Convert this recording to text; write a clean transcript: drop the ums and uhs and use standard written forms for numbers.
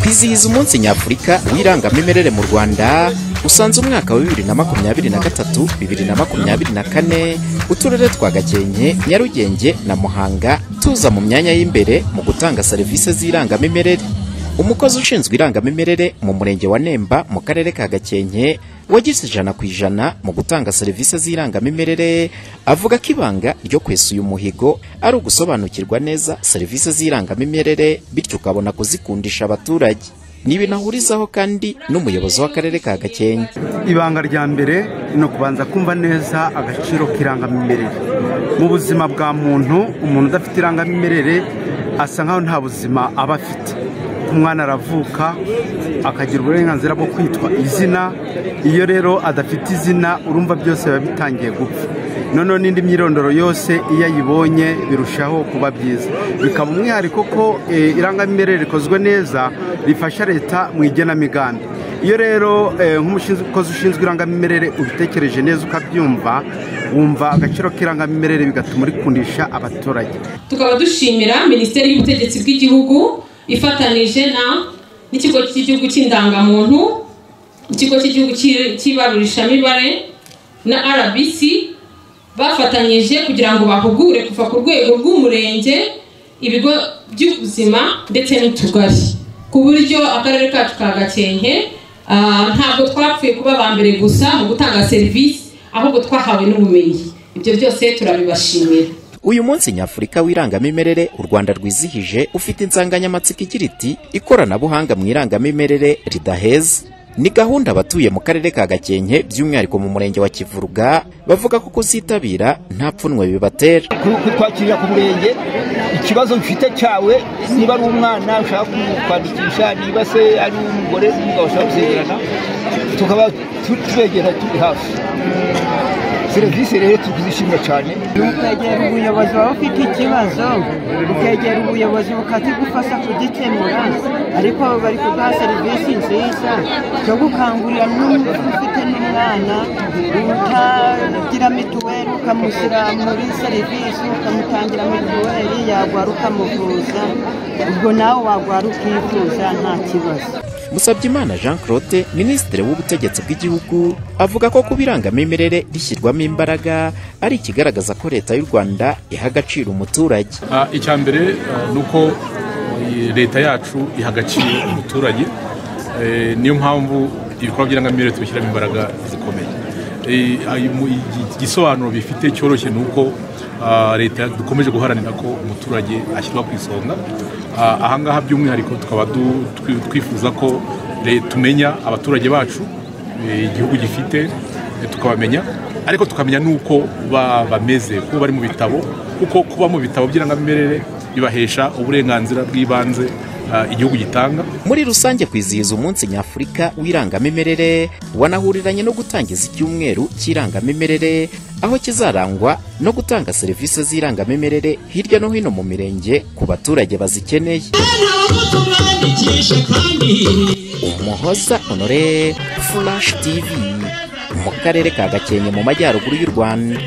Kwizihiza umunsi nyafurika w'irangamimerere mu Rwanda usanze umwaka wa 2023 2024 uturere twa Gakenke, Nyarugenge na Muhanga tuza mu myanya y'imbere mu gutanga serivisi z'irangamimerere. Umukozi ushinzwe irangamimerere mu murenge wa Nemba mu karere ka Gakenke wagize 100% mu gutanga serivisi z'irangamimerere avuga ko ibanga ryo kwesa uyu muhigo ari ugusobanukirwa neza serivisi z'irangamimerere, bityo ukabona kuzikundisha abaturage. Ni ibintu ahurizaho kandi n'umuyobozi w'akarere ka Gakenke. Ibanga rya mbere ni ukubanza kumva neza agaciro k'irangamimerere mu buzima bwa muntu. Umuntu udafite irangamimerere asa nkaho nta buzima aba afite. Umwana aravuka akagira uburenganzira bwo kwitwa izina, iyo rero adafite izina urumva byose biba bitangiye gupfa. Noneho n'indi myirondoro yose iyo ayibonye birushaho kuba byiza. Bikaba umwihariko ko irangamimerere rikozwe neza rifasha leta mu igenamigambi. Iyo rero nk'umukozi ushinzwe irangamimerere ubitekereje neza ukabyumva, wumva agaciro k'irangamimerere bigatuma urikundisha abaturage. Tukaba dushimira Minisiteri y'Ubutegetsi bw'Igihugu ifatanije na n'ikigo cy'igihugu cy'indangamuntu, ikigo cy'igihugu cy'ibarurishamibare na RBC bafatanyije kugira ngo bahugure kuva ku rwego rw'umurenge, ibigo by'ubuzima ndetse n'utugari, ku buryo akarere kacu ka Gakenke ntabwo twapfuye kuba aba mbere gusa mu gutanga serivisi, ahubwo twahawe n'ubumenyi. Ibyo byose turabibashimira. Uyu munsi nyafurika w'irangamimerere u Rwanda rwizihije ufite insanganyamatsiko igira iti ikoranabuhanga mu irangamimerere ridaheza. Ni gahunda abatuye mu karere ka Gakenke by'umwihariko mu murenge wa Kivuruga bavuga ko kuzitabira nta pfunwe bibatera. Kutwakirira ku murenge ikibazo mfite cyawe, niba ari umwana ushaka kwandikisha, niba se ari umugore n'umugabo ushaka gusezerana, tukaba tubegera turi hafi. Serivisi rero tukuzishimira cyane. Ukegera ubuyobozi waba ufite ikibazo, ukegera ubuyobozi bukakigufasha kugikemura, ariko bari kuguha serivisi nziza cyo gukangurira n'umuntu ufite n'umwana utagira mituweli ukamushyira muri serivisi, ukamutangira mituweli, yagwara ukamuvuza, ubwo nawe wagwara ukivuza nta kibazo. Musabyimana Jean Claude, Minisitiri w'Ubutegetsi bw'Igihugu, avuga ko kuba irangamimerere rishyirwamo imbaraga ari ikigaragaza ko leta y'u Rwanda iha agaciro umuturage. Icya mbere ni uko leta yacu iha agaciro umuturage, niyo mpamvu ibikorwa by'irangamimerere tubishyiramo imbaraga zikomeye. Igisobanuro bifite cyoroshye ni uko leta dukomeje guharanira ko umuturage ashyirwa ku isonga. Ahangaha by'umwihariko tukaba twifuza ko tumenya abaturage bacu igihugu gifite, tukabamenya, ariko tukamenya nuko bameze, kuko bari mu bitabo, kuko kuba mu bitabo by'irangamimerere bibahesha uburenganzira bw'ibanze igihugu gitanga. Muri rusange kwizihiza umunsi nyafurika w'irangamimerere wanahuriranye no gutangiza icyumweru cy'irangamimerere, aho kizarangwa no gutanga serivisi z'irangamimerere hirya no hino mu mirenge ku baturage bazikeneye. Umuhoza Honore, Flash TV, mu karere ka Gakenke mu majyaruguru y'u Rwanda.